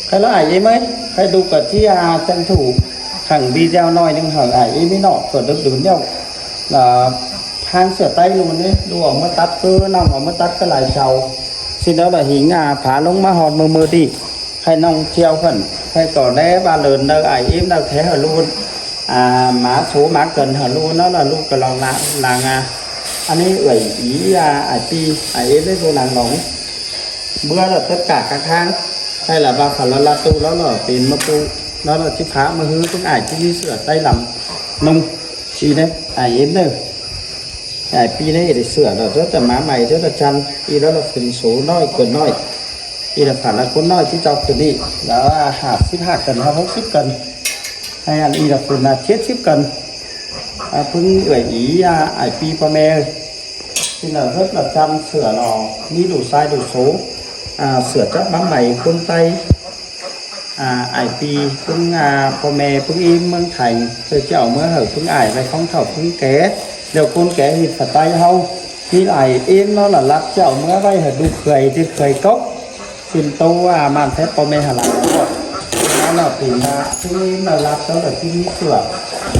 ໃຫ້ລະອ້າຍອີ່ເມຍ ໃຫ້ດູກະທີ່ອາຈັນຖູ ຂັງບີແຈວໜ້ອຍໜຶ່ງ ໃຫ້ອ້າຍອີ່ເມຍເນາະ ເກີດດຶກດື່ນແລ້ວ ລະພາງເສືອໄຕ້ລູກນີ້ ລູກເອົາມາຕັດຄື ນ້ອງເອົາມາຕັດກະຫຼາຍເສົາ ຊິແລ້ວລະຫິງອາພາລົງມາຮອດມື້ມື້ນີ້ ໃຫ້ນ້ອງຈຽວເພິ່ນ ໃຫ້ຕໍ່ແດ່ບາເລີນເດີ ອ້າຍອີ່ເມຍເດີ ແທ້ໃຫ້ລູກ ອາ ມາໂຊມາເກີນໃຫ້ລູກເນາະ ລະລູກກະລອງລາງອາ ອັນນີ້ເອື້ອຍອີ່ອາ ອ້າຍປີ ອ້າຍເອໄດ້ໂຕນາງຫຼອງ ເບື່ອລະຕັດກາກກາທາງ ໃຫ້ລະບາງຄັນລະລາຕູ້ລະລະເປັນມາປູລະລະຈິພາມາຮືເພິ່ນອາຍທີ່ມີເສືອໄຕ້ລຳນຸ່ງ ຊີ້ເດ້ ອາຍເອັມເດີ ອາຍປີເດ້ ໄດ້ເສືອລະເຈົ້າຈະມາໃໝ່ ເຈົ້າຈະຈັນ ອີລະລະຂຶ້ນໂສນ້ອຍເກີນນ້ອຍ ອີລະພັນລະຄົນນ້ອຍທີ່ເຈົ້າຂຶ້ນນີ້ ລະຫ້າສິບຫ້າກັນ ຫົກສິບກັນ ໃຫ້ອັນອີລະຂຶ້ນນະເຈັດສິບກັນ ອາ ເພິ່ງເອື້ອຍອີ ອາ ອາຍປີພໍ່ແມ່ ທີ່ລະເຮັດລະຈຳເສືອຫຼໍ່ ມີດູຊາຍດູໂສ ອາ ເສືອຈັບບາງໃໝ່ຄົນໄຕ້ ອາ ອາຍປີ ເພິ່ງ ອາ ພໍ່ແມ່ ເພິ່ງອີມເມືອງໄທ ເພື່ອຈະເອົາເມືອໃຫ້ເພິ່ງອາຍໄວ້ຂອງເຖົ້າເພິ່ງແກ່ ແລ້ວຄົນແກ່ເຮັດສະໄຕເຮົາ ມີອາຍເອັມເນາະ ລະລັກຈະເອົາເມືອໄວ້ໃຫ້ລູກເຂີຍ ເດັກເຂີຍກົກ ເປັນໂຕວ່າມານແທ້ພໍ່ແມ່ຫາຫຼານເນາະ ເນາະ ເປັນວ່າເພິ່ງອີມລະລັກເຈົ້າລະທີ່ມີເສືອ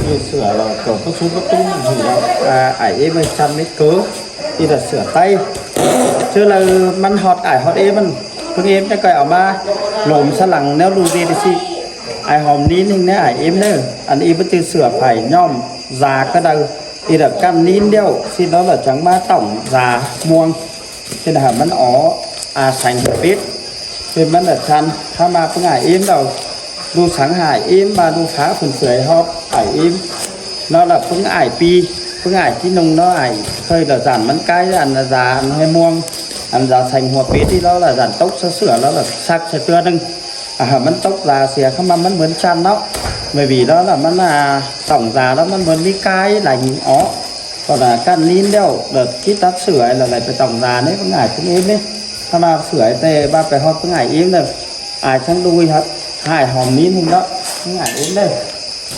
ມີເສືອລະກໍປະຊຸປະຕຸນຢູ່ລະ ອາ ອາຍເອັມໄວ້ຈຳເມັດເກີ ທີ່ລະເສືອໄຕ້ ເທື່ອລະມັນຮອດອາຍຮອດເອມັນ ເພິ່ງເອມັນຈະກ່ອຍເອົາມາລົມສະຫຼັງແນວລູເດດຊິ ອາຍຫອມນີນແຫ່ງແນວອາຍເອັມເດີ ອັນອີມັນຈື່ເສືອໄຜຍ້ອມຢາກະໄດ້ ອີດະກັນນີນດຽວ ຊິເນາະລະຈັ່ງມາຕ້ອງຢາມ່ວງ ເຮັດໃຫ້ມັນອອກອາສັງເປັດ ເປັນມັນລະຊັນ ຖ້າມາເພິ່ງອາຍເອັມເດີ ດູສັງຫາຍເອັມ ມາດູຟ້າເພິ່ນເສຍຮອດອາຍເອັມ ເນາະລະເພິ່ງອາຍປີ ເພິ່ງອາຍທີ່ນຸ່ງເນາະ ອາຍເຄີຍລະສັນມັນໃກ້ ອັນລະຢາອັນໃຫ້ມ່ວງ ອັນຢາໃສ່ຫົວເປັດທີ່ລາວລະສັນຕົກໃສ່ເສືອລາວລະຊັກໃສ່ເທື່ອໜຶ່ງ ອາ ມັນຕົກຢາເສຍ ຄຳວ່າມັນເໝືອນສັນເນາະ ແມ່ນບີລາວລະມັນ ອາ ຕ້ອງຢາລະມັນເໝືອນມີກາຍຫຼາຍຫິງອອກ ກໍລະກັນນີນແລ້ວ ລະທີ່ຕັດເສືອລະໄດ້ໄປຕ້ອງຢານີ້ເພິ່ງອາຍເພິ່ງເອງນີ້ ຖ້າມາເສືອແຕ່ວ່າໄປຮອດເພິ່ງອາຍເອງເດີ ອາຍທັງດຸຍຮັບ ຫາຍຫອມນີນພຸ້ນເນາະ ເພິ່ງອາຍເອງເດີ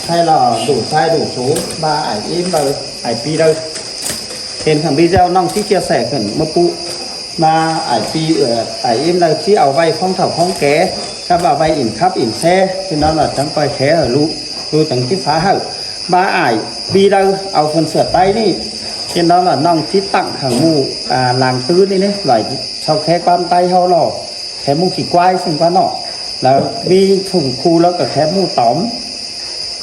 ໃຫ້ລະດູຊາຍດູໂສ ບາອາຍເອງເດີ ອາຍປີເດີ ເຫັນຄັງບີເຈົ້ານ້ອງທີ່ເຈຍແສຂຶ້ນມາປຸ ມາອາຍປີ ເອີ ອາຍເອງເດີ ທີ່ເອົາໄວ້ຂອງເຖົ້າຂອງແກ່ ກັບວ່າໄວ້ອິນຄັບອິນແຊ ທີ່ນັ້ນລະຈັ່ງປ່ອຍແຂໃຫ້ລູກ ລູກຈັ່ງຈິຟ້າໃຫ້ ບາອາຍປີເດີ ເອົາຄົນເສືອໄຕ້ນີ້ ທີ່ນັ້ນລະນ້ອງຈິດຕັ້ງຂັງໝູ່ ອາ ຫຼັງຕື້ນີ້ເດ້ ຫຼາຍຊາວແຂກບ້ານໃຕ້ເຮົາເນາະ ແຂກໝູ່ຂີ້ຄວາຍ ເຊິ່ງວ່າເນາະ ລະມີທຸ່ມຄູ ລະກະແຂກໝູ່ຕອມ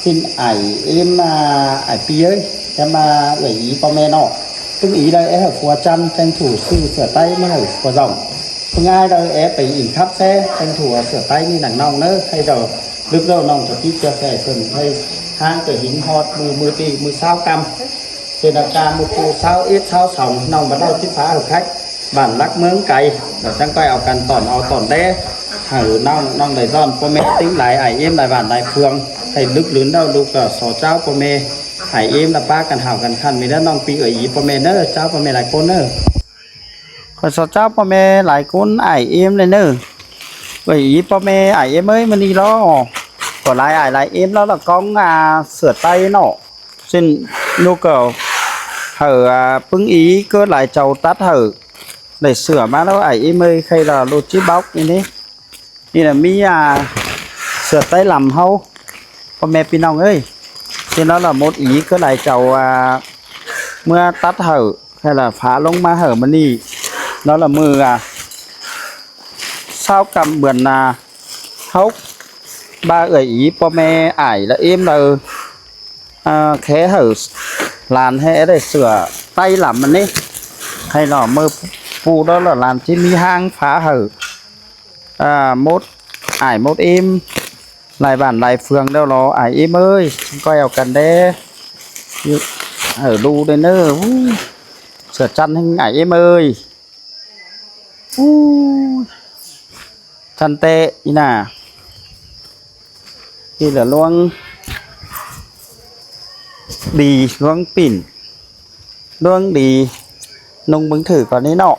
ຊິນອາຍເອັມ ອາ ອາຍປີເອີຍ ຈະມາເອື້ອຍອີພໍ່ແມ່ເນາະ ເພິ່ງອີໄດ້ແອໃຫ້ຜົວຈັນ ແຕ່ງຖູຊື້ເສືອໄຕ້ມາໃຫ້ຜົວດອງ ເພິ່ງອາຍໄດ້ແອໄປອິນຄັບແຊ ແຕ່ງຖູເສືອໄຕ້ນີ້ນາງນ້ອງເນີ ໃຫ້ເຈົ້າລຶກເຈົ້ານ້ອງຈະຕິດຈະແຊເພິ່ນ ໃຫ້ຫ້າງກະຫິງຮອດມື້ ມື້ຕີມື້ຊາວກຳ ເສນາກາມື້ປູຊາວເອັດຊາວສອງ ນ້ອງບັດເລົ່າທິດຟ້າເອົາໄຂ່ ບ້ານລັກເມືອງໄກ ລະຈັ່ງຄ່ອຍເອົາກັນຕອນເອົາຕອນແດ່ ໃຫ້ນ້ອງ ນ້ອງໄດ້ຕ້ອນພໍ່ແມ່ຕິງຫຼາຍ ອາຍເອັມຫຼາຍບ້ານຫຼາຍເມືອງ ໃຫ້ລຶກລືນເດີ້ ລູກກະຂໍເຈົ້າພໍ່ແມ່ ອາຍເອັມລະປາກັນຫາວກັນຄັນ ມີແຕ່ນ້ອງປີເອື້ອຍອີພໍ່ແມ່ເນີ ເຈົ້າພໍ່ແມ່ຫຼາຍຄົນເນີ ຂໍຂໍເຈົ້າພໍ່ແມ່ຫຼາຍຄົນ ອາຍເອັມເລີຍເນີ ເອື້ອຍອີພໍ່ແມ່ ອາຍເອັມເອີຍ ມື້ນີ້ລະ ຂໍຫຼາຍອາຍຫຼາຍເອັມລະ ລະກອງ ອາ ເສືອໄຕ້ເນາະ ເຊັ່ນ ນົກກະເຮີ ອາ ປຶ້ງອີ ເກີດຫຼາຍເຈົ້າຕັດເຮີ ໄດ້ເສືອມາແລ້ວ ອາຍເອັມເອີຍ ໃຄລະໂລຈິບັກນີ້ເດ້ ນີ້ລະມີ ອາ ເສືອໄຕ້ລຳເຮົາ ພໍ່ແມ່ພີ່ນ້ອງເອີຍ ເຊັ່ນລະລະມົດອີ ເກີດຫຼາຍເຈົ້າ ອາ ເມື່ອຕັດເຮີ ໃຄລະພາລົງມາເຮີມື້ນີ້ ລະລະມື້ ອາ ຊາວກຳເດືອນ ອາ ເຮົາ ບາເອື້ອຍອີ ພໍ່ແມ່ ອາຍລະເອັມລະ ອາ ແຄໃຫ້ຫຼານໃຫ້ໄດ້ເສືອໄຕ້ລຳມັນນີ້ ໃຫ້ລະເມີປູລະລະຫຼານທີ່ມີຮ່າງພາໃຫ້ ອາ ມົດອາຍມົດເອັມ ຫຼາຍບ້ານຫຼາຍເມືອງແລ້ວລະ ອາຍເອັມເອີຍ ຄ່ອຍເອົາກັນແດ່ ເອີ ດູໄດ້ເນີ ເສືອຈັນແຫ່ງອາຍເອັມເອີຍ. ອູ້ ທັນແຕ່ອີ່ໜ້າ ນີ້ລະລວງດີ ລວງປິ່ນ ລວງດີ ນຸ່ງເບິ່ງຖືກ່ອນນີ້ເນາະ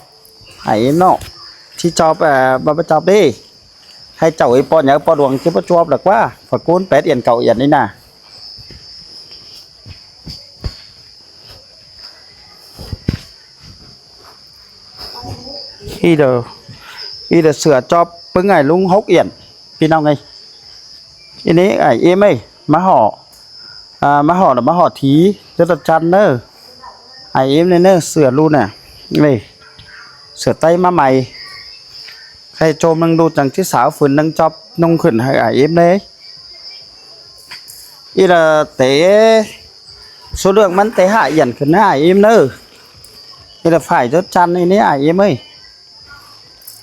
ໃຫ້ເນາະ ຊິຈອບ ເອີ ບໍ່ ບໍ່ຈອບເດ້ ໃຫ້ເຈົ້າອີ່ປໍໃຫຍ່ປໍຫຼວງຊິບໍ່ຈອບດອກວ່າ ຝາກກູນແປດອຽນເກົ້າອຽນນີ້ນະ. ອີເດີ ອີເດີເສືອຈອບປຶ້ງອ້າຍລຸງຫົກອຽນ ພີ່ນ້ອງເອີຍ. ອີນີ້ອ້າຍເອັມເອີຍ ມາເຫາະ ອ່າ ມາເຫາະ ມາເຫາະຖີຈົດຕະຈັນເດີ. ອ້າຍເອັມແນ່ເດີ ເສື້ອລູກນະ ນີ້ ເສື້ອໄຕ້ມາໃໝ່. ໃຫ້ໂຈມໜຶ່ງດູ ຈັ່ງຊິສາວຝືນໜຶ່ງຈອບນຸ່ງຂຶ້ນໃຫ້ອ້າຍເອັມເດີ. ອີລະເຕ ສູ່ເລື່ອງມັນເຕຫາອຽນຂຶ້ນໃຫ້ອ້າຍເອັມເດີ. ອີລະຝາຍຈົດຈັນນີ້ ອ້າຍເອັມເອີຍ.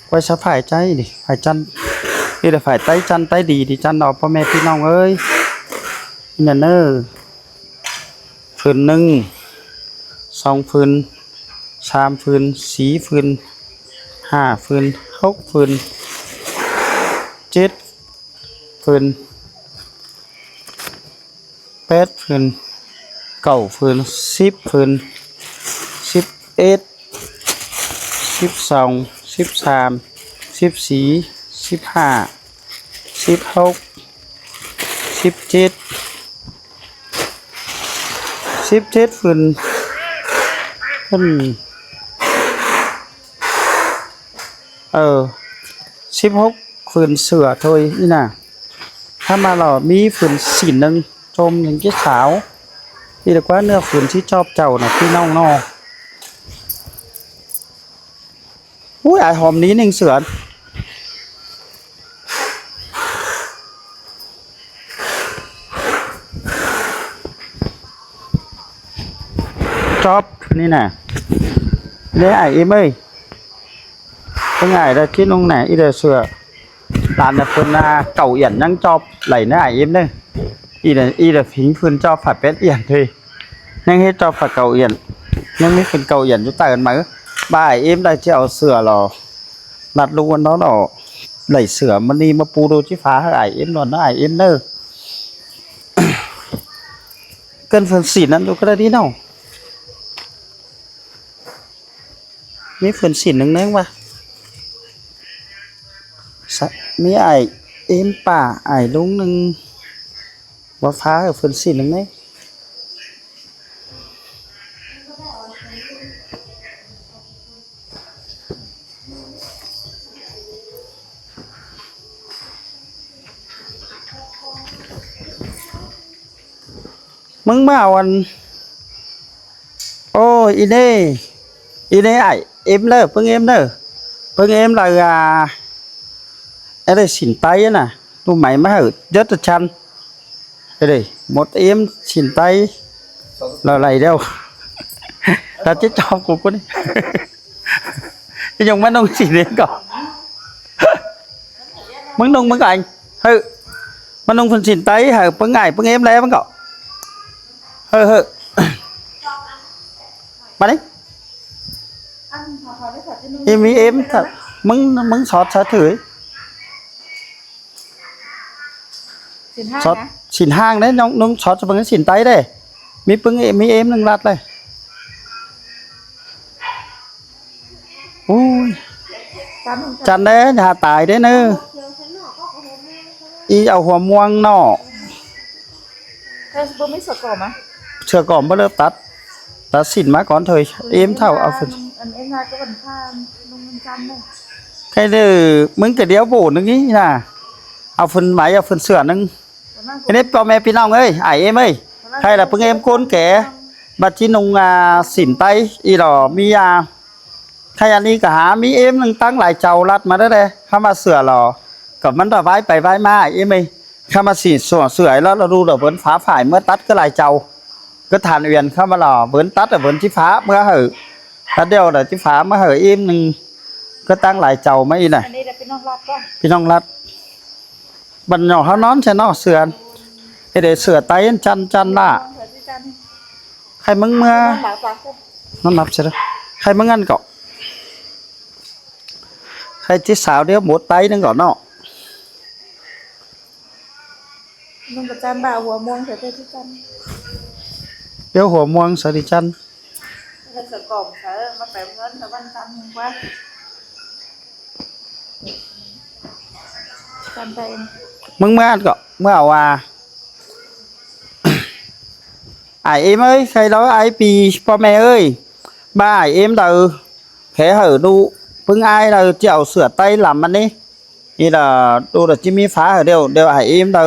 ໄວ້ສະຝາຍໃຈນີ້ ຝາຍຈັນ ນີ້ແຫຼະ ຝາຍໃຕ້ຈັນໃຕ້ດີດີຈັນເອົາ ພໍ່ແມ່ພີ່ນ້ອງເອີຍ. ນີ້ເດີ ຝືນໜຶ່ງ ສອງຝືນ ສາມຝືນ ສີ່ຝືນ ຫ້າຝືນ ຫົກຝືນ ເຈັດຝືນ ແປດຝືນ ເກົ້າຝືນ ສິບຝືນ ສິບເອັດ ສິບສອງ ສິບສາມ ສິບສີ່ ສິບຫ້າ ສິບຫົກ ສິບເຈັດ ສິບເຈັດຝືນ ເພິ່ນ ເອີ ສິບຫົກ ຝືນເສື້ອໂທຍນີ້ນະ. ຖ້າມາລາວມີຝືນສີນໜຶ່ງ ໂຈມຍັງເຈັດສາວ ດີກວ່າເນື້ອຝືນທີ່ຈອບເຈົ້ານະ ພີ່ນ້ອງເນາະ. ອຸ້ຍ ອ້າຍຫອມນີ້ໜຶ່ງເສືອ ຈອບນີ້ນະ ເດ້ອ້າຍເອັມເອີຍ. ເພິ່ນອາຍໄດ້ທີ່ນຸ່ງນະ ອີເດເສືອ ຫຼານນະເພິ່ນນາເກົາອຽນຍັງຈອບໄຫຼນະ ອາຍເອັມເດີ. ອີເດ ອີເດຜິງເພິ່ນຈອບຝາແປດອຽນເດ ຍັງເຮັດຈອບຝາເກົາອຽນ ຍັງມີເພິ່ນເກົາອຽນຢູ່ໃຕ້ອັນໃໝ່. ບາຍເອັມໄດ້ຈະເອົາເສືອລາວລັດລູກອັນນັ້ນອອກ ໄຫຼເສືອມື້ນີ້ມາປູດູຈິຟ້າໃຫ້ອາຍເອັມນອນນະ ອາຍເອັມເດີ. ເກີນເພິ່ນສີນນັ້ນຢູ່ກໍໄດ້ດີເນາະ. ມີເພິ່ນສີນໜຶ່ງແນງວ່າ ສະ ມີອ້າຍເອັມປ້າ ອ້າຍລຸງໜຶ່ງ ວ່າຟ້າເພິ່ນສີນໜຶ່ງແນງ. ມຶງມາເອົາອັນ ໂອ້ຍ ອີເນ ອີເນ ອ້າຍເອັມເດີ ເພິ່ງເອັມເດີ ເພິ່ງເອັມລາວ ອາ ອາໄດ້ສີນໄຕນະ ລູກໄໝມາໃຫ້ເດີຕາຈັນ ເອີ ໝົດເອັມສີນໄຕລາວໄຫຼແລ້ວ ຕາຈິດຈອມກູກູນີ້ ຍັງມານຸ່ງສີນເອງກໍ ມຶງນຸ່ງມຶງກໍອາຍ ເຮີ ມານຸ່ງເພິ່ນສີນໄຕ ເຮີ ເພິ່ງອາຍ ເພິ່ງເອັມແລ້ວມັນກໍ ເຮີ ເຮີ ມານີ້ ອີມີເອັມ ມຶງ ມຶງສອດສາຖື ສິນຫ້າ ສອດ ນະ ສິນຫ້າເດ້ ນ້ອງນຸ່ງສອດສະເບິ່ງສິນໄຕເດ້ ມີປຶງເອ ມີເອມໜຶ່ງລັດເລີຍ. ໂອ້ຍ ຈັນເດ້ ຢ່າຕາຍເດ້ເນີ ອີເອົາຫົວມ່ວງເນາະ ເອີ ບໍ່ມີເສື້ອກອມມາ ເສື້ອກອມບໍ່ເລີບຕັດ ຕັດສິນມາກ່ອນເທີຍ ເອມເຖົ້າເອົາ ອັນເອງງາກໍບັນພານ ລົງວັນຈັນເດີ ໃຄເດີ ມຶງກະດຽວໂບໜຶ່ງນີ້ນະ ເອົາເພິ່ນໄໝ ເອົາເພິ່ນເສື້ອໜຶ່ງ ອັນນີ້ພໍ່ແມ່ພີ່ນ້ອງເອີຍ ອ້າຍເອມເອີຍ ໃຄລະເພິ່ງເອມໂກນແກ ບັດຊິນຸ່ງ ອ່າ ສິນໄຕ ອີຫຼໍ່ມີ ອ່າ ໃຄອັນນີ້ກະຫາມີເອມໜຶ່ງຕັ້ງຫຼາຍເຈົ້າລັດມາເດີ ຄຳວ່າເສື້ອຫຼໍ່ ກໍມັນລະວາຍໄປວາຍມາ ອ້າຍເອມເອີຍ ຄຳວ່າສິນເສື້ອ ເສື້ອລະດູລະເວີນຝາຝາຍເມືອຕັດກໍຫຼາຍເຈົ້າ ກໍຖານອຽນຄຳວ່າລະເວີນຕັດລະເວີນຊິຝາເມືອໃຫ້ ຕັດດຽວລະຊິຝາເມືອໃຫ້ເອມໜຶ່ງ ກໍຕັ້ງຫຼາຍເຈົ້າມາອີກນະ ອັນນີ້ລະພີ່ນ້ອງລັດກໍ ພີ່ນ້ອງລັດ ບັນຍອງເຮົານອນໃສ່ເນາະ ເສືອ ເຮັດໃຫ້ເສືອໄຕຈັນ ຈັນລະ ໃຫ້ມຶງເມືອ ນອນຫຼັບໃສ່ເດີ ໃຫ້ມຶງອັນເກາະ ໃຫ້ຈິດສາວດຽວໝົດໄຕໜຶ່ງເກາະເນາະ ນຸ່ງກະຈັນບ່າວຫົວມ່ວງໃສ່ເດີ ດຽວຫົວມ່ວງໃສ່ດິຈັນ ເຮັດສະກອມໃສ່ ມາແປມເງິນຕະວັນຕຳກວ່າ ກັນໄປ ມຶງເມືອອັນເກາະ ເມືອເອົາວ່າ ອ້າຍເອມເອີຍ ໃສ່ລາວອ້າຍປີ ພໍ່ແມ່ເອີຍ ບ້າອ້າຍເອມເດີ ແຜເຫີດູ ເພິ່ງອ້າຍເດີ ຈະເອົາເສືອໄຕ້ລຳມັນນີ້ ອີ່ລະດູລະຈິມີຝາໃຫ້ດຽວ ດຽວອ້າຍເອັມເດີ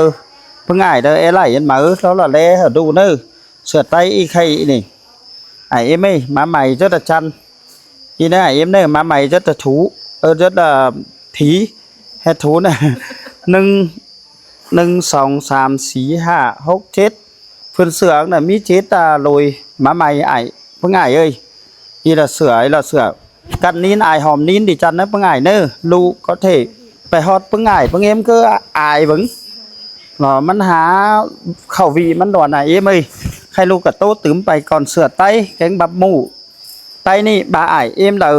ເພິ່ງອ້າຍເດີ ແອໄລອັນໃໝ່ ລາວລະແລໃຫ້ດູເນີ ເສື້ອໄຕອີ່ໄຂ່ນີ້ ອ້າຍເອັມເອີຍ ມາໃໝ່ເຈົ້າຕາຈັນ ອີ່ເນີ ອ້າຍເອັມເນີ ມາໃໝ່ເຈົ້າຕາຖູ ເອີ ເຈົ້າຕາຖີ ແຮດຖູນະ ໜຶ່ງ ໜຶ່ງ ສອງ ສາມ ສີ່ ຫ້າ ຫົກ ເຈັດ ເພິ່ນເສື້ອນະມີເຈັດຕາໂລຍ ມາໃໝ່ອ້າຍ ເພິ່ງອ້າຍເອີຍ ອີ່ລະເສື້ອ ອີ່ລະເສື້ອ ກັນນີນ ອ້າຍຫອມນີນດີຈັນເນີ ເພິ່ງອ້າຍເນີ ລູກກໍເທ ໄປຮອດເພິ່ງອ້າຍ ເພິ່ງເອັມຄືອາຍເບິ່ງ ເນາະ ມັນຫາເຂົ້າວີມັນດອນ ອ້າຍເອັມເອີຍ ໃຫ້ລູກກະໂຕຕື່ມໄປກ່ອນ ເສື້ອໄຕ ແກງບັບໝູ ໄຕນີ້ບາອ້າຍເອັມເດີ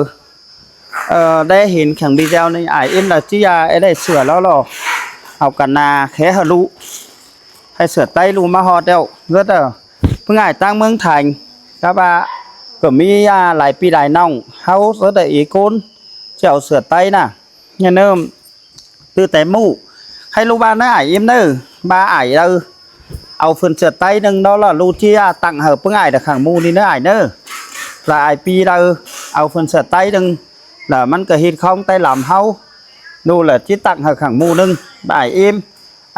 ເອີ ໄດ້ເຫັນແຂງບີແຈວນີ້ ອ້າຍເອັມເດີ ຈິຢາໄດ້ເສື້ອແລ້ວລະ ເອົາກັນນາແຂໃຫ້ລູກ ໃຫ້ເສື້ອໄຕລູກມາຮອດແລ້ວ ເອີ ເພິ່ງອ້າຍຕາງເມືອງໄທ ກະວ່າກໍມີ ອາ ຫຼາຍພີ່ຫຼາຍນ້ອງເຮົາ ເອີ ເອີ ເອໂກນ ຈະເອົາເສື້ອໄຕນະ ຍາເນີມ ຕື້ແຕ່ໝູ່ ໃຫ້ລູກບ້ານເນີ ອ້າຍເອັມເນີ ບາອ້າຍເດີ ເອົາເພິ່ນເສື້ອໄຕໜຶ່ງເນາະ ລະລູກຈິຕັ້ງໃຫ້ເພິ່ງອ້າຍດາຂ້າງໝູ່ນີ້ເນີ ອ້າຍເນີ ລະອ້າຍປີເດີ ເອົາເພິ່ນເສື້ອໄຕໜຶ່ງ ລະມັນກະເຮັດຂອງໄຕລຳເຮົາ ລູກລະຈິຕັ້ງໃຫ້ຂ້າງໝູ່ໜຶ່ງ ບາອ້າຍເອັມ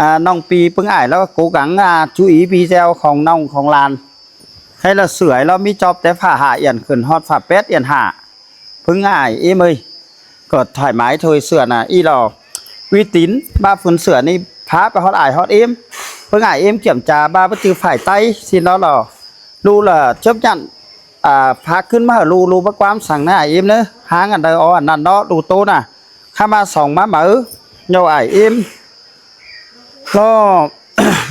ອາ ນ້ອງປີເພິ່ງອ້າຍ ລະໂກກັງ ອາ ຈູອີປີແຈວຂອງນ້ອງຂອງຫຼານ ໃຫ້ລະເສືອໃຫ້ລະມີຈອບແຕ່ຝາຫ້າອຽນຂຶ້ນຮອດຝາແປດອຽນຫ້າ ເພິ່ງອ້າຍເອີຍ ກໍຖ່າຍໝາຍໂທຍເສືອນະ ອີ່ຫຼໍ່ ວິຕິນ ບາເພິ່ນເສືອນີ້ ພາໄປຮອດອ້າຍຮອດເອມ ເພິ່ງອ້າຍເອມກຽມຈາ ບາໄປຈື່ຝ່າຍໄຕ ຊິນອນຫຼໍ່ ລູລະຈົບຍັນ ອາ ພາຂຶ້ນມາໃຫ້ລູ ລູບໍ່ກວາມສັງນະ ອ້າຍເອມເນີ ຫາງອັນໃດເອົາອັນນັ້ນເນາະ ລູໂຕນະ ຄາມາສອງມາເໝີ ໂຍອ້າຍເອມ ລໍ່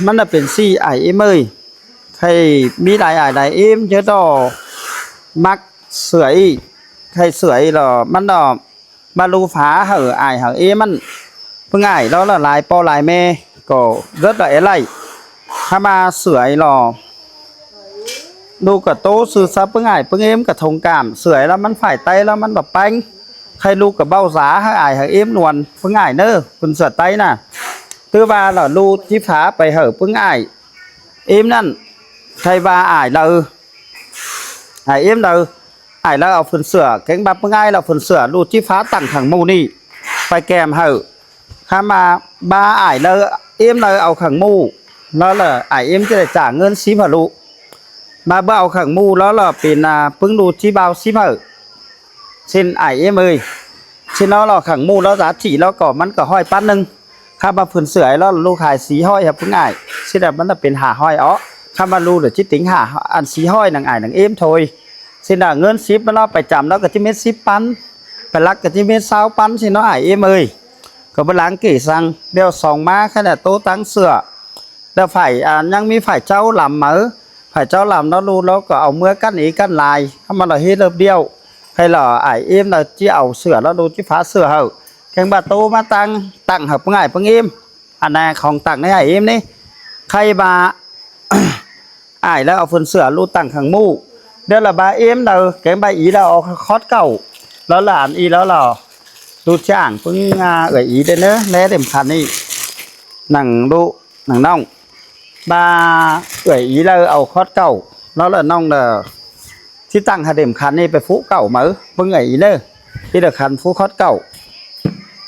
ມັນນະເປັນສີ່ ອ້າຍເອມເອີຍ ໃຄ່ມີຫຼາຍອ້າຍຫຼາຍເອມ ເຈີຕໍ່ມັກເສືອອີກ ໃຄ່ເສືອອີກລະ ມັນດອກ ມາລູຝາໃຫ້ອ້າຍໃຫ້ເອມັນ ເພິ່ງອ້າຍລະຫຼາຍພໍ່ຫຼາຍແມ່ ກໍເລີດລະເອໄລ ຖ້າມາເສືອອີກລະ ລູກກະໂຕຊື່ຊະ ເພິ່ງອ້າຍເພິ່ງເອມກະທົງກາມ ເສືອລະມັນຝ່າຍໄຕລະມັນບໍ່ແປງ ໃຄ່ລູກກະເບົາສາໃຫ້ອ້າຍໃຫ້ເອມນວນ ເພິ່ງອ້າຍເນີ ເພິ່ນເສືອໄຕນະ ຖືວ່າລະລູກຈິຝາໄປໃຫ້ເພິ່ງອ້າຍ ເອມນັ້ນ ໃຄ່ວ່າອ້າຍລະ ອ້າຍເອມເດີ ອ້າຍລະເອົາເພິ່ນເສືອ ແກງບັບເພິ່ງອ້າຍລະເພິ່ນເສືອ ລູກຈິຝາຕັ້ງຂ້າງໝູ່ນີ້ ໄປແກມໃຫ້ ຄາມາບາອ້າຍລະເອມເດີ ເອົາຂ້າງໝູ່ ລະລະອ້າຍເອມຈະໄດ້ຈ່າຍເງິນສິບໃຫ້ລູກ ບາບໍ່ເອົາຂ້າງໝູ່ ລະລະເປັນ ອາ ປຶ້ງລູກຈິບ່າວສິບໃຫ້ ເຊັ່ນອ້າຍເອມເອີຍ ເຊັ່ນລະລະຂ້າງໝູ່ລະຈາຈີລະກໍມັນກໍຮ້ອຍປັນໜຶ່ງ ຄາມາເພິ່ນເສືອໃຫ້ລະລູກຂາຍສີ່ຮ້ອຍໃຫ້ເພິ່ງອ້າຍ ຊິໄດ້ມັນເປັນຫ້າຮ້ອຍເອາະ ຄາມາລູກລະຈິຕິງຫ້າ ອັນສີ່ຮ້ອຍນາງອ້າຍນາງເອມໂທຍ ຊິນະເງິນສິບມັນລະໄປຈຳລະກະຈິເມັດສິບປັນ ໄປລັກກະຈິເມັດຊາວປັນ ຊິເນາະອ້າຍເອມເອີຍ ກໍບໍ່ລ້າງເກສັງ ດຽວສອງມາຂະໜາດໂຕຕັ້ງເສືອ ແລ້ວຝ່າຍ ອາ ຍັງມີຝ່າຍເຈົ້າລຳເໝີ ຝ່າຍເຈົ້າລຳເນາະ ລູກລາວກໍເອົາເມືອກັ້ນເອກັນລາຍ ເອົາມາລະເຮັດເລີບດຽວ ໃຫ້ລະອ້າຍເອມລະຈິເອົາເສືອລະລູກຈິຝາເສືອໃຫ້ ແຂ່ງບາໂຕມາຕັ້ງ ຕັ້ງໃຫ້ປຶງອ້າຍປຶງເອມ ອັນນາຂອງຕັ້ງໃຫ້ອ້າຍເອມນີ້ ໃຄ່ບາ ອ້າຍລະເອົາເພິ່ນເສືອລູກຕັ້ງຂ້າງໝູ່ ດຽວລະບາເອມລະແຂ່ງບາອີລະເອົາຄອດເກົ່າ ລະຫຼານອີລະລະ ລູກຈ້າງປຶງ ອາ ເອື້ອຍອີເດີເນີ ແລເຫຼັ້ມຂັນນີ້ ນາງລູກ ນາງນ້ອງ ບາເອື້ອຍອີລະເອົາຄອດເກົ່າ ລະລະນ້ອງລະ ຊິຕັ້ງໃຫ້ເຫຼັ້ມຂັນນີ້ໄປຟູເກົ່າເໝີ ເບິ່ງເອື້ອຍອີເດີ ອີລະຂັນຟູຄອດເກົ່າ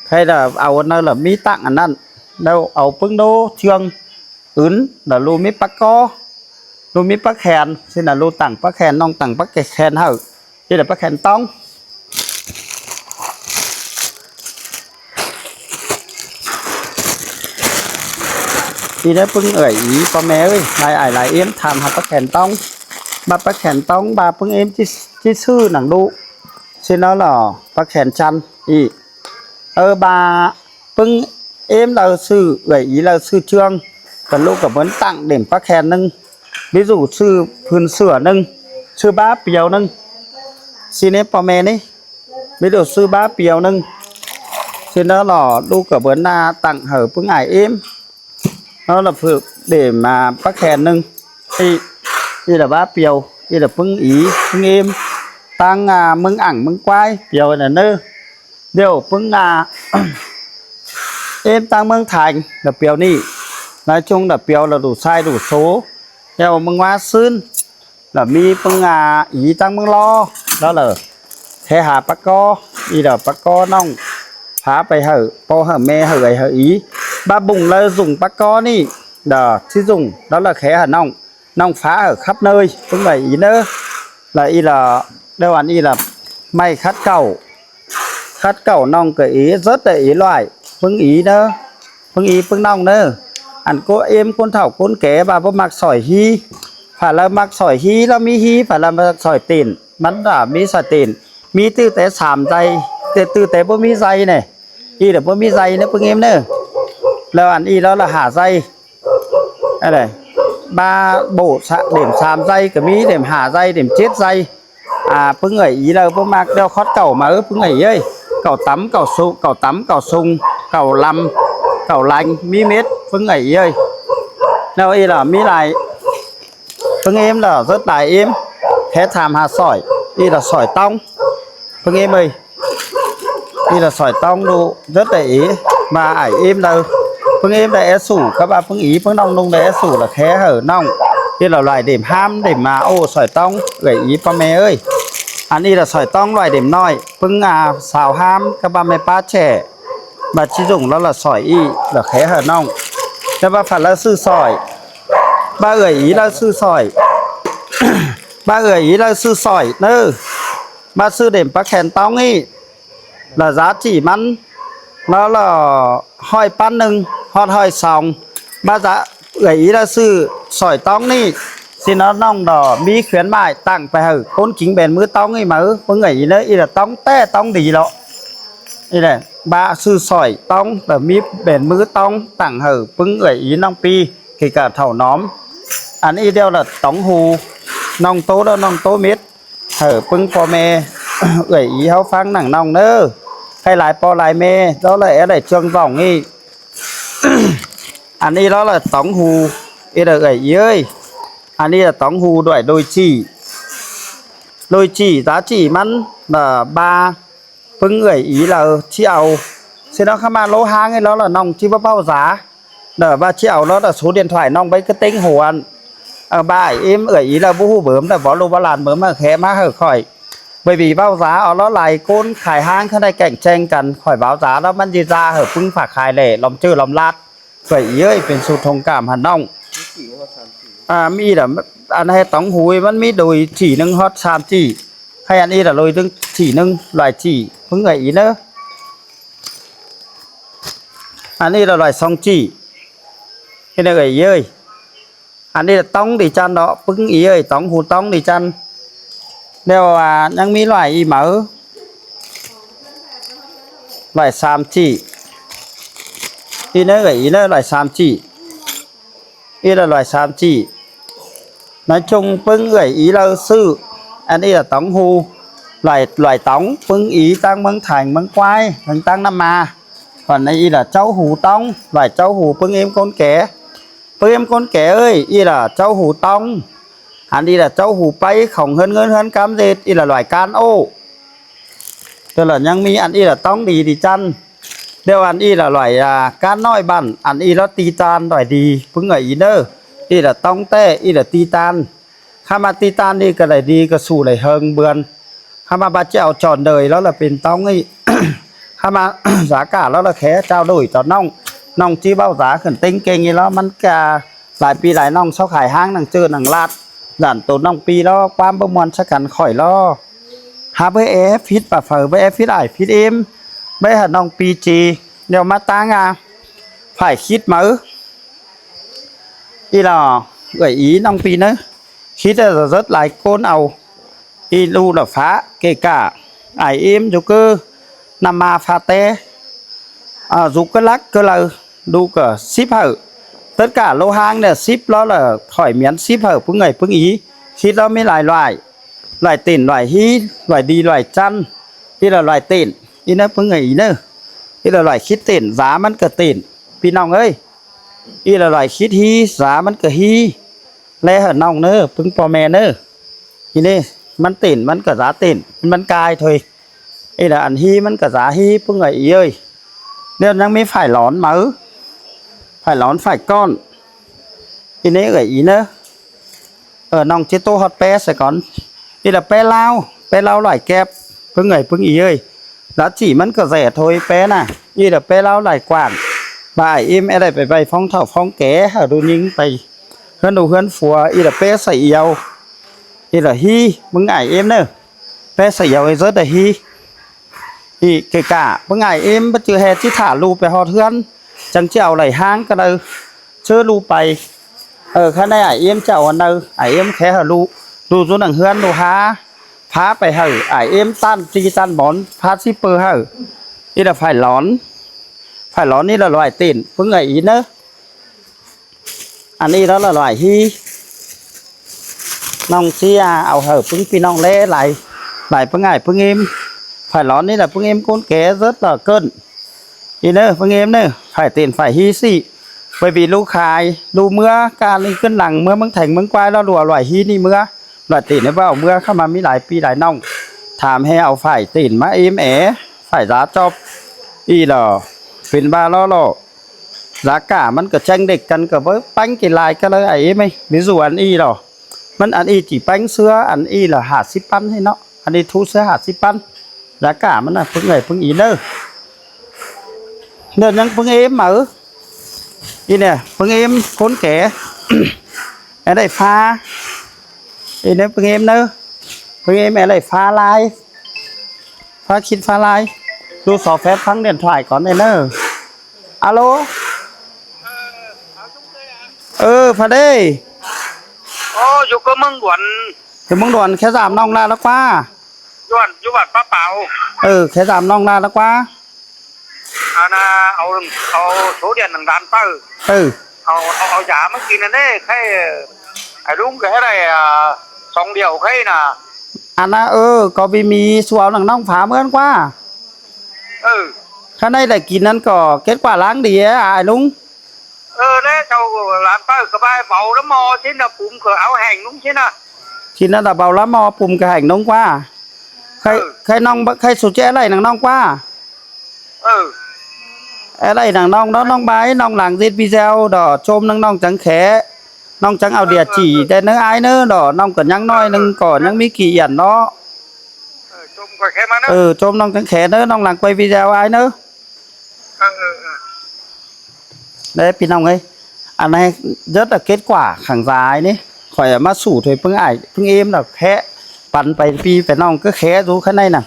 ໃຜລະເອົາອັນນັ້ນລະມີຕັ້ງອັນນັ້ນ ແລ້ວເອົາປຶງໂດເທື່ອງ ອຶນ ລະລູມີປາກໍ ລູມີປາແຂນ ຊິນະ ລູຕັ້ງປາແຂນ ນ້ອງຕັ້ງປາແຂນໃຫ້ ຊິໄດ້ປາແຂນຕ້ອງ ຊິໄດ້ປຶງເອື້ອຍອີ ພໍ່ແມ່ເອີຍ ຫຼາຍອ້າຍຫຼາຍເອມ ຖາມຫາປາແຂນຕ້ອງ ບາປາແຂນຕ້ອງ ບາປຶງເອມ ຊິ ຊິຊື້ໜັງດຸ ຊິນະ ລະປາແຂນຈັນອີກ ເອີ ບາປຶງ ເອມລາວຊື້ ເອື້ອຍອີລາວຊື້ເຈືອງ ກັນລູກກັບເພິ່ນຕັ້ງເຫຼັ້ມປາແຂນໜຶ່ງ ບິດູຊື້ພື້ນເສື້ອໜຶ່ງ ຊື້ບາປຽວໜຶ່ງ ຊິເນ ພໍ່ແມ່ນີ້ ບິດູຊື້ບາປຽວໜຶ່ງ ຊິນະ ລະລູກກັບເພິ່ນນາຕັ້ງໃຫ້ປຶງອ້າຍເອມ ລະລະເພິ່ນເດມາປາແຂນໜຶ່ງ ອີ ອີລະບາປຽວ ອີລະປຶງອີ ປຶງເອມ ຕັ້ງ ອາ ເມືອງອັ່ງເມືອງກວາຍ ປຽວນັ້ນເນີ ດຽວປຶງ ອາ ເອມຕັ້ງເມືອງໄທ ລະປຽວນີ້ ນາຍຈົງລະປຽວລະດູຊາຍດູໂຊ ແລ້ວເມືອງວາຊືນ ລະມີປຶງ ອາ ອີຕັ້ງເມືອງລໍ ລະລະແທຫາປາກໍ ອີລະປາກໍນ້ອງ ພ ພາໄປໃຫ້ພໍ່ໃຫ້ແມ່ໃຫ້ເອື້ອຍໃຫ້ອີ ບາບຸງລະຊຸງປາກໍນີ້ ດາຊິຊຸງລະລະແຄຫານ້ອງ ນ້ອງຟ້າໃຫ້ຂັບເນີຍ ເພິ່ນວ່າອີເນີ ລະອີລະ ດາວັນອີລະ ໄມ້ຂັດເກົ່າ ຂັດເກົ່ານ້ອງກະເອ ເຊີດແຕ່ເອຫຼວາຍ ເພິ່ນອີເນີ ເພິ່ນອີເພິ່ນນ້ອງເນີ ອັນໂກເອັມຄົນເຖົ້າຄົນແກ່ວ່າບໍ່ມັກສອຍຮີ ຖ້າລາວມັກສອຍຮີລາວມີຮີ ຖ້າລາວມັກສອຍຕີນ ມັນລະມີສອຍຕີນ ມີຕື້ແຕ່ສາມໃຈ ແຕ່ຕື້ແຕ່ບໍ່ມີໃຈແນ່ ອີລະບໍ່ມີໃຈເນີ ປຶງເອັມເນີ ແລ້ວອັນອີລະລະຫາໃຈ ອັນໃດ ບາໂບສະເຫຼັ້ມສາມໃຈກະມີ ເຫຼັ້ມຫ້າໃຈ ເຫຼັ້ມເຈັດໃຈ ອາ ປຶງເອີຍ ອີລະບໍ່ມັກແລ້ວ ຄອດເກົ່າມາ ເອີ ປຶງເອີຍ ເອີຍ ເກົ່າຕຳ ເກົ່າສຸ ເກົ່າຕຳ ເກົ່າຊຸງ ເກົ່າລຳ ເກົ່າລາຍ ມີເມັດ ປຶງເອີຍ ເອີຍ ແລ້ວອີລະມີຫຼາຍ ປຶງເອັມລະເຊີດຫຼາຍເອັມ ແທ້ຖາມຫາສອຍ ອີລະສອຍຕ້ອງ ປຶງເອັມເອີຍ ອີລະສອຍຕ້ອງດູ ເດີແຕ່ເອ ມາອາຍເອັມເດີ ປຶງເອັມໄດ້ແອດຊູ ກະວ່າປຶງອີ ປຶງນ້ອງນຸ່ງໄດ້ແອດຊູ ລະແຄເຮີນ້ອງ ອີລະຫຼາຍເດັມຫ້າມເດັມມາ ໂອ ສອຍຕ້ອງ ເອື້ອຍອີ ປ້າແມ່ເອີຍ ອັນນີ້ລະສອຍຕ້ອງຫຼາຍເດັມນ້ອຍ ປຶງອາ ສາວຫ້າມ ກະວ່າແມ່ປ້າແຈ ບາດຊິດຸງລະລະສອຍອີ ລະແຄເຮີນ້ອງ ແຕ່ວ່າຝັນລະຊື້ສອຍ ບາເອື້ອຍອີລະຊື້ສອຍ ບາເອື້ອຍອີລະຊື້ສອຍເນີ ບາຊື້ເດັມປາແຂນຕ້ອງອີ ລະຢາຈີມັນ ລະລະຮ້ອຍປານໜຶ່ງ ຮອດຮ້ອຍສອງ ບາຈະເອື້ອຍອີລະຊື້ສອຍຕ້ອງນີ້ ຊິນອນນ້ອງດອ ມີຂຽນໝາຍຕັ້ງໄປໃຫ້ຄົນກິງແບນມືຕ້ອງນີ້ມາ ເບິ່ງເອື້ອຍອີເນີ ອີລະຕ້ອງແຕ້ຕ້ອງດີເລາະ ນີ້ແຫຼະ ບາຊື້ສອຍຕ້ອງ ແລ້ວມີແບນມືຕ້ອງຕັ້ງໃຫ້ເບິ່ງເອື້ອຍອີນ້ອງປີ ເກກະເຖົ້າໜອມ ອັນນີ້ດຽວລະຕ້ອງຫູ ນ້ອງໂຕລະນ້ອງໂຕເມັດ ເອີ ປຶງພໍ່ແມ່ ເອື້ອຍອີເຮົາຟັງໜັງນ້ອງເນີ ໃຫ້ຫຼາຍພໍ່ຫຼາຍແມ່ ລະລະແອໄດ້ເຊື່ອງຕ້ອງນີ້ ອັນນີ້ລະລະຕ້ອງຫູ ເອີ ເອື້ອຍອີເອີຍ ອັນນີ້ລະຕ້ອງຫູດ້ວຍໂດຍຈີ່ ໂດຍຈີ່ ຕາຈີ່ມັນ ເອີ ບາ ປຶງເອື້ອຍອີລະຊິເອົາ ຊິເອົາເຂົ້າມາໂລຮາງໃຫ້ລະລະນ້ອງຈິບໍ່ເວົ້າສາ ເດີ ວ່າຊິເອົາລະລະໂຊດຽນຖວາຍນ້ອງໄປກະເຕັງຫົວ ເອີ ບາຍເອັມເອື້ອຍອີລະບໍ່ຮູ້ເບີມ ແຕ່ບໍ່ຮູ້ວ່າຫຼານເບີມມາແຄມາໃຫ້ຂ້ອຍ ໄປບີເວົ້າສາ ເອົາລະຫຼາຍຄົນຂາຍຫ້າງ ຄັນໄດ້ແກ່ງແຈ້ງກັນ ຂ້ອຍເວົ້າສາລະມັນຊິຊາໃຫ້ປຶງຝາກຂາຍແຫຼະ ລອມເຈີລອມລາດ ເອື້ອຍອີເອີຍ ເປັນສູດທົ່ງກາມຫັ້ນນ້ອງ ອາ ມີດຳ ອັນໃຫ້ຕ້ອງຫູຍ ມັນມີໂດຍຈີ່ໜຶ່ງຮອດສາມຈີ່ ໃຫ້ອັນນີ້ລະໂດຍໜຶ່ງຈີ່ໜຶ່ງຫຼາຍຈີ່ ເບິ່ງເອື້ອຍອີເນີ ອັນນີ້ລະຫຼາຍສອງຈີ່ ເຮັດໃຫ້ເອື້ອຍເອີຍ ອັນນີ້ຕ້ອງດີຈັນເນາະ ປຶງອີເອີຍ ຕ້ອງຫູຕ້ອງດີຈັນ ແລ້ວວ່າຍັງມີຫຼາຍອີເໝີ ຫຼາຍສາມຈີ່ ອີເນີ ອີເນີ ຫຼາຍສາມຈີ່ ອີລະຫຼາຍສາມຈີ່ ນາຈົງປຶງເອື້ອຍອີລະຊື້ ອັນນີ້ລະຕ້ອງຫູ ຫຼາຍ ຫຼາຍຕ້ອງ ປຶງອີ ຕັ້ງເມືອງຖາງເມືອງຄວາຍ ເມືອງຕັ້ງນ້ຳມາ ອັນນີ້ລະເຈົ້າຫູຕ້ອງ ຫຼາຍເຈົ້າຫູ ປຶງເອັມຄົນແກ່ ປຶງເອັມຄົນແກ່ເອີຍ ອີລະເຈົ້າຫູຕ້ອງ ອັນນີ້ລະເຈົ້າຫູໄປ ຂອງເຮືອນເງິນເຮືອນກຳເດດ ອີລະຫຼາຍການໂອ້ ແຕ່ລະຍັງມີອັນອີລະຕ້ອງດີດີຈັນ ດຽວອັນອີລະຫຼອຍ ອາ ການນ້ອຍບ້ານ ອັນອີລະຕີຕານຫຼອຍດີ ປຶງເອີຍອີເນີ ອີລະຕ້ອງແຕ້ ອີລະຕີຕານ ຄຳວ່າຕີຕານນີ້ກະໄດ້ດີກະສູ້ໄດ້ເຮີງເບືອນ ຄຳວ່າບາດເຈົ້າຈອນເດີຍລະລະເປັນຕ້ອງນີ້ ຄຳວ່າສາກາລະລະແຄເຈົ້າໂດຍຕອນນ້ອງ ນ້ອງຈີເວົ້າສາຂຶ້ນເຕັງເກັ່ງນີ້ລະ ມັນກະຫຼາຍປີຫຼາຍນ້ອງເຊົາຂາຍຫ້າງໜັງເຈີໜັງລາດ ຢ້ານໂຕນ້ອງປີລະຄວາມບໍ່ມ່ວນຊະກັນຂ້ອຍລະ ຫາເບີແອຜິດປາເຝີເບີແອຜິດອ້າຍຜິດເອັມ ເບີຫານ້ອງປີຈີ ດຽວມາຕາງອາ ຝ່າຍຄິດມາເອີ ອີຫຼໍ ເອື້ອຍອີນ້ອງປີເນີ ຄິດແລ້ວເລີດຫຼາຍໂກນເອົາ ອີລູລະຟ້າ ເກກາ ອາຍເອັມ ຢູເກີ ນຳມາຟາແຕ ອາ ຢູເກີລັກເກີໄລ ລູກກະສິບເຮີ ເຕີດກາໂລຮາງເນີ ສິບລະລະຖອຍມຽນສິບເຮີ ປຶງເອີຍປຶງອີ ຄິດລະມີຫຼາຍຫຼວາຍ ຫຼວາຍເຕັນຫຼວາຍຮີ ຫຼວາຍດີຫຼວາຍຈັນ ອີລະຫຼວາຍເຕັນ ອີເນີ ປຶງເອີຍອີເນີ ອີລະຫຼວາຍຄິດເຕັນ ສາມັນກະເຕັນ ພີ່ນ້ອງເອີຍ ອີລະຫຼວາຍຄິດຮີ ສາມັນກະຮີ ແລເຮີນ້ອງເນີ ປຶງພໍ່ແມ່ເນີ ອີເນີ ມັນເຕັນ ມັນກະສາເຕັນ ມັນກາຍເທີຍ ອີລະອັນຮີມັນກະສາຮີ ປຶງເອີຍອີເອີຍ ແລ້ວຍັງມີຝ້າຍຫຼອນມາ ຝ້າຍຫຼອນຝ້າຍກ້ອນ ອີເນີ ເອີຍອີເນີ ເອີ ນ້ອງຈິໂຕຮອດແປສະກ່ອນ ອີລະແປລາວ ແປລາວຫຼວາຍແກັບ ປຶງເອີຍປຶງອີເອີຍ ລາຈີມັນກະແສໂທຍແປນະ ອີລະແປລາວຫຼາຍກວ່າງ. ບາຍເອັມແອໄດ້ໄປໄຫວ້ຟ້ອງເຖົ້າຟ້ອງແກ່ ຫາດູຍິງໄປເຮືອນດູເຮືອນຜົວ ອີລະແປສະອຽວ ອີລະຮີ ມຶງອາຍເອັມເນີ ແປສະອຽວໄອເຊີດະຮີ ອີເກກາ ມຶງອາຍເອັມ ປະຈື່ແຮຈິຖາລູໄປຮອດເຮືອນ ຈັ່ງຈະເອົາໄຫຼຫ້າງກະໄດ້ ເຊີລູໄປ. ເອີ ຄັນໄດ້ອາຍເອັມຈະເອົາອັນໃດ ອາຍເອັມແຄຫາລູ ລູຢູ່ໜັງເຮືອນລູຫາ ພາໄປໃຫ້ອາຍເອັມຕ້ານຈີຕ້ານບອນ ພາຊິເປີໃຫ້ ອີລະຝາຍຫຼອນ ຝາຍຫຼອນນີ້ລະຫຼວາຍຕີນ ປຶ້ງອາຍອີເນີ ອັນນີ້ລະຫຼວາຍຮີ ນ້ອງເຊຍເອົາໃຫ້ປຶ້ງພີ່ນ້ອງແລຫຼາຍ ຫຼາຍປຶ້ງອາຍປຶ້ງເອັມ ຝາຍຫຼອນນີ້ລະປຶ້ງເອັມໂກນແກເຊີດລະເກີນ ອີເນີ ປຶ້ງເອັມເນີ ຝາຍຕີນຝາຍຮີຊິ ໄປບີລູຂາຍ ລູເມືອການນີ້ຂຶ້ນຫຼັງ ເມືອເມືອງແຖງເມືອງກວາຍລະຫຼວາຍຮີນີ້ເມືອ ຫຼວາຍຕີນເວົ້າເມືອ ເຂົ້າມາມີຫຼາຍປີຫຼາຍນ້ອງ ຖາມໃຫ້ເອົາຝາຍຕີນມາເອັມແອ ຝາຍລາຈອບ ອີຫຼໍ ເປັນບ້າຫຼໍຫຼໍ ລາກາມັນກະແຈ້ງເດັກກັນກະເບິ່ງປັງກິນຫຼາຍກະເລີຍ ອາຍເອັມເອີຍ ມີສ່ວນອີຫຼໍ ມັນອັນອີຈີແປ້ງເສື້ອ ອັນອີລະຫ້າສິບປັນໃຫ້ເນາະ ອັນນີ້ທູເສື້ອຫ້າສິບປັນ ລາກາມັນນະ ປຶ້ງເອີຍປຶ້ງອີເນີ ເດີນຍັງປຶ້ງເອັມມາເອີ ອີເນີ ປຶ້ງເອັມໂກນແກ ແອໄດ້ຟ້າ ອີເນີ ປຶ້ງເອັມເນີ ປຶ້ງເອັມແອໄດ້ຟ້າລາຍ ຟ້າຄິດຟ້າລາຍ ດູສອແຟບຟັງເດນຖ່າຍກ່ອນເດີເນີ ອາໂລ ເອີ ພະເດ ໂອ້ ຢູ່ກະເມືອງດວນ ຢູ່ເມືອງດວນ ແຄສາມນ້ອງລາລະກວ່າ ຢູ່ບ້ານ ຢູ່ບ້ານປາປາວ ເອີ ແຄສາມນ້ອງລາລະກວ່າ ອັນນ່າ ເອົາ ເອົາໂຊດຽນໜັງດານໄປ ເອີ ເອົາ ເອົາ ເອົາຢາມາກິນຫັ້ນເດ້ ໄຂ້ ໄອ້ລຸງກະໃຫ້ໄດ້ ອາ ຊອງດຽວໄຂ້ນະ ອັນນ່າ ເອີ ກໍມີມີ ຊູເອົາໜັງນ້ອງພາເມືອນກວ່າ ເອີ ຄັນໄດ້ໄດ້ກິນນັ້ນກໍເກັດກວ່າລ້າງດີ ອ້າຍລຸງ ເອີ ແລ້ວເຈົ້າຫຼານປ້າກະບາຍເບົາລະໝໍ້ຊິນະ ປຸມກະເອົາແຫ້ງນຸງຊິນະ ຊິນະ ລະເບົາລະໝໍ້ ປຸມກະແຫ້ງນຸງກວ່າ ໄຄ ເອີ ໄຄນ້ອງ ໄຄສຸແຈໄລນາງນ້ອງກວ່າ ເອີ ແອໄລນາງນ້ອງເນາະ ນ້ອງບາຍ ນ້ອງຫຼັງເຮັດວີແຊວດອ ໂຈມນາງນ້ອງຈັງແຂ ນ້ອງຈັງເອົາເດຍຈີ ເອີ ແດ່ເນີອ້າຍເນີດອ ນ້ອງກະຍັງນ້ອຍໜຶ່ງ ເອີ ກະຍັງມີກີ່ອຽນເນາະ ເອີ ໂຈມຂ້ອຍແຂມາເນີ ເອີ ໂຈມນ້ອງຈັງແຂເນີ ນ້ອງຫຼັງໄປວີແຊວອ້າຍເນີ ເອີ ເອີ ເອີ ເດ້ພີ່ນ້ອງເອີຍ ອັນໃນເດີດຕະເກັດກວ່າຂັງສາຍນີ້ ຂ້ອຍເອົາມາສູ້ຖ້ວຍເພິ່ງອ້າຍເພິ່ງເອມດອກແຄ ປັນໄປພີ່ໄປນ້ອງກະແຄຢູ່ຂ້າງໃນນະ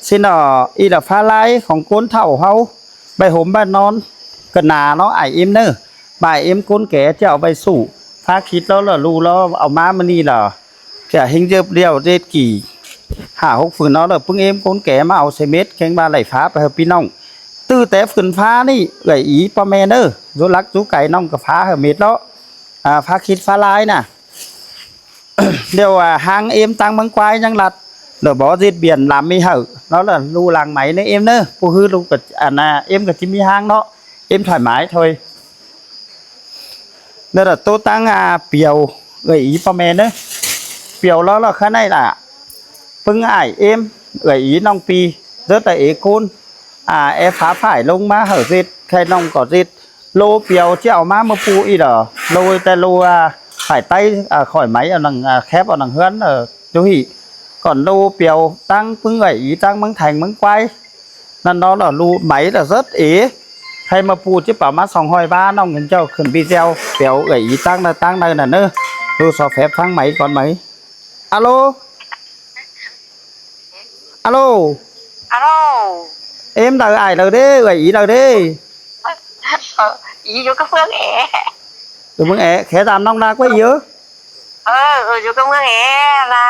ຊິນອ ອີດອກຟ້າລາຍຂອງຄົນເຖົ້າເຮົາ ໃບຫົມໃບນອນກະໜາເນາະ ອ້າຍເອມເນີ ບ່າຍເອມຄົນແກ່ຈະເອົາໄປສູ້ ພາຄິດລາວລະລູລາວເອົາມາມື້ນີ້ລະ ກະເຮັງເຢີບດຽວເດັດກີ່ ຫ້າຫົກຟືນເນາະ ແລ້ວເພິ່ງເອມຄົນແກ່ມາເອົາໃສ່ເມັດ ແຂ່ງວ່າໄລ່ຟ້າໄປເຮີພີ່ນ້ອງ ຕື້ແຕ່ຟືນຟ້ານີ້ ເອື້ອຍອີພໍ່ແມ່ເນີ ຢູ່ຫຼັກຢູ່ໄກນ້ອງກະຟ້າເຮີເມັດເນາະ ອາ ຟ້າຄິດຟ້າລາຍນະ ດຽວ ອາ ຮ່າງເອມຕັ້ງເມືອງກວາຍຍັງລັດ ແລ້ວບໍ່ເຮັດບຽນລຳມີເຮີເນາະ ແລ້ວລູຫຼັງໄໝເນີເອມເນີ ຜູ້ຮືລູກກະ ອັນນາ ເອມກະຊິມີຮ່າງເນາະ ເອມຖອຍໝາຍຖອຍ ແລ້ວໂຕຕັ້ງ ອາ ປຽວ ເອື້ອຍອີພໍ່ແມ່ເນີ ປຽວລາວລະຂ້າໃນລະ ປຶ້ງອ້າຍເອມ ເອື້ອຍອີນ້ອງປີ ເດີດຕະເອໂກນ ອາ ແອຟ້າຝາຍລົງມາເຮີເສັດ ໄຂ່ນ້ອງກໍເສັດ ໂລປຽວຈະເອົາມາເມືອປູອີດອ ໂລແຕ່ໂລ ອາ ຝາຍໄຕ້ ອາ ຂ້ອຍໄໝເອົາໜັງ ອາ ແຄບເອົາໜັງເຮືອນ ເອີ ຈຸຮີ ກ່ອນໂລປຽວຕັ້ງປຶ້ງເອື້ອຍອີຕັ້ງເມືອງແຖງເມືອງກວາຍ ນັ້ນເນາະ ລະລູໄໝລະເສິດເອ ໃຜມາປູດຈິເປົາມາສອງຮ້ອຍບາດ ນ້ອງເຫັນເຈົ້າຂຶ້ນບີແຊວ ແປວເອື້ອຍອີຕັ້ງໃນຕັ້ງໃນນັ້ນເນີ ດູສອບແຟບຟັງໄໝກ່ອນໄໝ ອາໂລ ອາໂລ ອາໂລ ເອມເດີ ອ້າຍເດີເດ້ ເອື້ອຍອີເດີເດ້ ອີຢູ່ກັບເມືອງແອ ຢູ່ເມືອງແອ ແຄຕາມນ້ອງນາກວ່າອີເອີ ເອີ ເອີ ຢູ່ກັບເມືອງແອລະ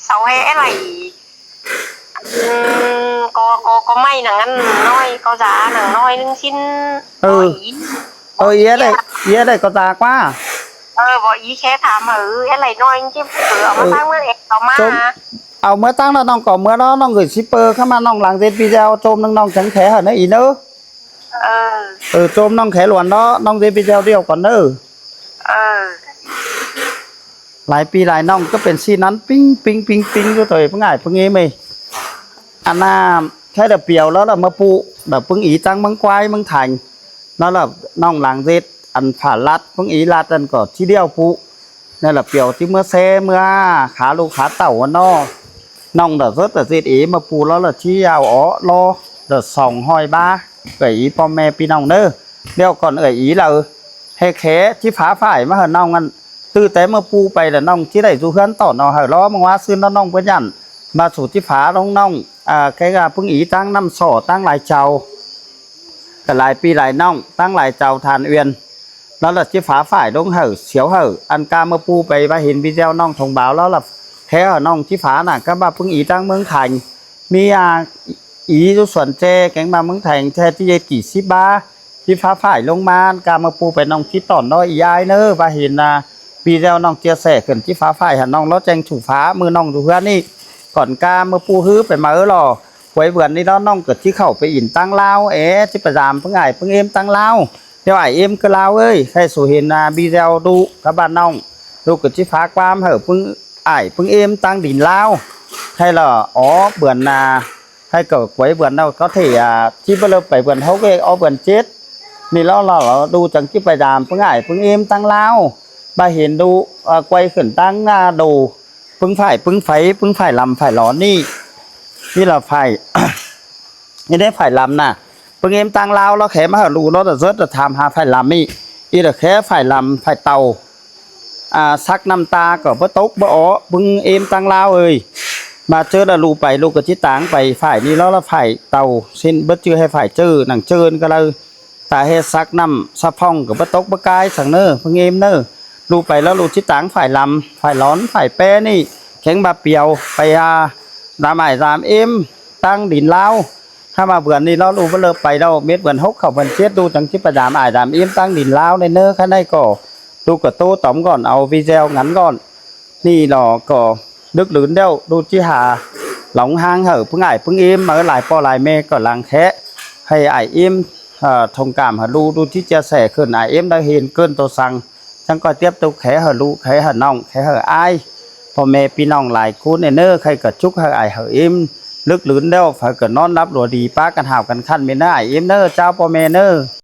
ເສົາແຮລະອີ ອືມ ກໍ ກໍ ກໍໄມ້ໜັງອັນນ້ອຍ ກໍສາໜັງນ້ອຍໜຶ່ງຊິ້ນ ເອີ ເອີ ເອີ ເອີ ເອີ ເອີ ກໍຕາກວ່າ ເອີ ບໍ່ ອີແຄ່ຖາມ ເອີ ເອີ ເອີ ເອົາມາຕັ້ງເມືອງເອ ເອົາມາ ເອົາເມືອຕັ້ງລະ ນ້ອງກໍເມືອເນາະ ນ້ອງເອີຍ ຊິເປີເຂົ້າມາ ນ້ອງຫຼັງເດັດປີແຊວ ໂຈມໜຶ່ງ ນ້ອງຈັງແຂຫັ້ນນະ ອີເນີ ເອີ ເອີ ໂຈມນ້ອງແຂຫຼວນເນາະ ນ້ອງເດໄປແຊວດຽວກ່ອນເດີ ເອີ ຫຼາຍປີຫຼາຍນ້ອງກະເປັນຊີ້ນັ້ນ ປິງ ປິງ ປິງ ປິງ ຢູ່ໂຕເອງ ເພິ່ງອ້າຍ ເພິ່ງເອມເອີຍ ອັນນ່າ ແຄ່ດຽວປຽວແລ້ວລະມາປູ ດຽວປຶ້ງອີຕັ້ງເມືອງກວາຍ ເມືອງໄທ ແລ້ວລະນ້ອງຫຼັງເດັດ ອັນຝາລັດ ປຶ້ງອີລັດ ອັນກໍທີດຽວປູ ນັ້ນລະປຽວ ທີ່ເມືອແຊ ເມືອຂາລູກຂາເຕົ້າຫັ້ນເນາະ ນ້ອງດາເຊີດດາເຈັດເອ ມາປູລາວລະທີ່ຍາວເອາະລໍດາສອງຮ້ອຍບາ. ເອື້ອຍອີພໍ່ແມ່ພີ່ນ້ອງເດີ ດຽວກ່ອນເອື້ອຍອີລາວ ແຮ່ແຂຈິຟ້າຝ້າຍມາໃຫ້ນ້ອງ ອັນ ຕື່ແຕ່ມາປູໄປລະ ນ້ອງຈິໄດ້ຢູ່ເຮືອນຕອນເອົາໃຫ້ລໍ. ເມື່ອວານຊືນນ້ອງເພິ່ນຢ້ານມາສູ່ຈິຟ້າລົງນ້ອງ ອ່າ ແກກະປຶ້ງອີຕັ້ງນ້ຳສໍ້ຕັ້ງຫຼາຍເຈົ້າ ກະຫຼາຍປີຫຼາຍນ້ອງ ຕັ້ງຫຼາຍເຈົ້າທ່ານອຽນ ລາວລະຈິຟ້າຝ້າຍລົງໃຫ້ ສຽວໃຫ້ ອັນກາມາປູໄປວ່າເຫັນວິດີໂອນ້ອງທົງບາວ ລາວລະແທ້ນ້ອງຈິຟ້ານະ ກະວ່າປຶ້ງອີຕັ້ງເມືອງໄທ ມີ ອ່າ ອີຢູ່ສວນແຈ ແກງມາເມືອງໄທ ແທ້ຈິເຮັດກີ່ສິບບາ ຈິຟ້າຝ້າຍລົງມາ ກາມາປູໄປນ້ອງຈິຕອນເນາະ ອີອ້າຍເນີ ວ່າເຫັນ ອ່າ ວິດີໂອນ້ອງເຈຍແຊຂຶ້ນ ຈິຟ້າຝ້າຍໃຫ້ນ້ອງ ລາວແຈ້ງສູ່ຟ້າ ມື້ນ້ອງຢູ່ເຮືອນນີ້ ກ່ອນກາມາປູຮືໄປມາເອີຫຼໍ ໄວ້ເດືອນນີ້ລະນ້ອງກະຈິເຂົ້າໄປອິນຕັ້ງລາວ ແອ ຈິໄປຢາມປຶ້ງອ້າຍປຶ້ງເອມຕັ້ງລາວ. ດຽວອ້າຍເອມກະລາວເອີຍ ໃຫ້ສູ່ເຫັນ ອ່າ ວິດີໂອດຸກະບ້ານນ້ອງ ດຸກະຈິຝາກຄວາມໃຫ້ປຶ້ງອ້າຍປຶ້ງເອມຕັ້ງດິນລາວ ໃຫ້ລະ ອໍ ເດືອນໜ້າ ໃຫ້ກະໄວ້ເດືອນເນາະ ກະເທ ອ່າ ຈິບໍ່ເລີບໄປເດືອນຫົກເອ ອໍ ເດືອນເຈັດນີ້ລະ ລະ ລະ ດຸຈັ່ງຈິໄປຢາມປຶ້ງອ້າຍປຶ້ງເອມຕັ້ງລາວ ບາເຫັນດຸ ເອີ ໄກວຂຶ້ນຕັ້ງ ອ່າ ດຸ ປຶ້ງຝ້າຍປຶ້ງໄຟ ປຶ້ງຝ້າຍລຳຝ້າຍຫຼອນນີ້ ນີ້ລະຝ້າຍ ນີ້ເດ້ຝ້າຍລຳນະ ປຶ້ງເອມຕັ້ງລາວ ລາວແຂມາຫາລູກ ລາວດາເຊີດ ລາວຖາມຫາຝ້າຍລຳນີ້ ອີລະແຂຝ້າຍລຳຝ້າຍເຕົ່າ ອ່າ ຊັກນ້ຳຕາກະບໍ່ຕົກບໍ່ອອກ ປຶ້ງເອມຕັ້ງລາວເອີຍ ມາເຈີລະລູໄປ ລູກກະຈິຕາງໄປຝ້າຍນີ້ລະ ລະຝ້າຍເຕົ່າ ເຊັ່ນເບິດຈື່ໃຫ້ຝ້າຍເຈີ ໜັງເຈີນກະເລີຍ ຕາເຮັດຊັກນ້ຳສະຜ່ອງກະບໍ່ຕົກບໍ່ກາຍສັງເນີ ປຶ້ງເອມເນີ ລູໄປລະລູຈິຕາງຝ້າຍລຳຝ້າຍຫຼອນຝ້າຍແປນີ້ ແຂງບາປຽວ ໄປຫາ ຕາມອ້າຍຕາມເອມ ຕັ້ງດິນລາວ ຖ້າມາເດືອນນີ້ລະລູບໍ່ເລີບໄປລະ ເມັດເດືອນຫົກເຂົ້າເດືອນເຈັດ ລູຈັ່ງຈິໄປຕາມອ້າຍຕາມເອມຕັ້ງດິນລາວແນ່ເນີ ຄັນໃດກະ ລູກກະໂຕຕອມກ່ອນ ເອົາວິດີໂອຫັ້ນກ່ອນ ນີ້ລະກະດຶກດື່ນແລ້ວ ລູກຈິຫາຫຼອງຮາງໃຫ້ປຶ້ງອ້າຍປຶ້ງເອມ ມາຫຼາຍພໍ່ຫຼາຍແມ່ກະຫຼັງແຄ ໃຫ້ອ້າຍເອມ ເອີ ທົງກາມໃຫ້ລູກ ລູກຈິເຈຍແຊຂຶ້ນ ອ້າຍເອມໄດ້ເຫັນເກີນໂຕສັງ ຈັ່ງກະຕຽມໂຕແຄໃຫ້ລູກ ແຄໃຫ້ນ້ອງ ແຄໃຫ້ອ້າຍ ພໍ່ແມ່ພີ່ນ້ອງຫຼາຍຄູນແນ່ເນີ ໃຄກະຈຸກໃຫ້ອ້າຍໃຫ້ເອມ ເລິກລືນແລ້ວ ໃຜກະນອນຫຼັບຫຼວຍດີ ປາກັນຫາວກັນຄັນແມ່ນເນີ ອ້າຍເອມເນີ ເຈົ້າ ພໍ່ແມ່ເນີ.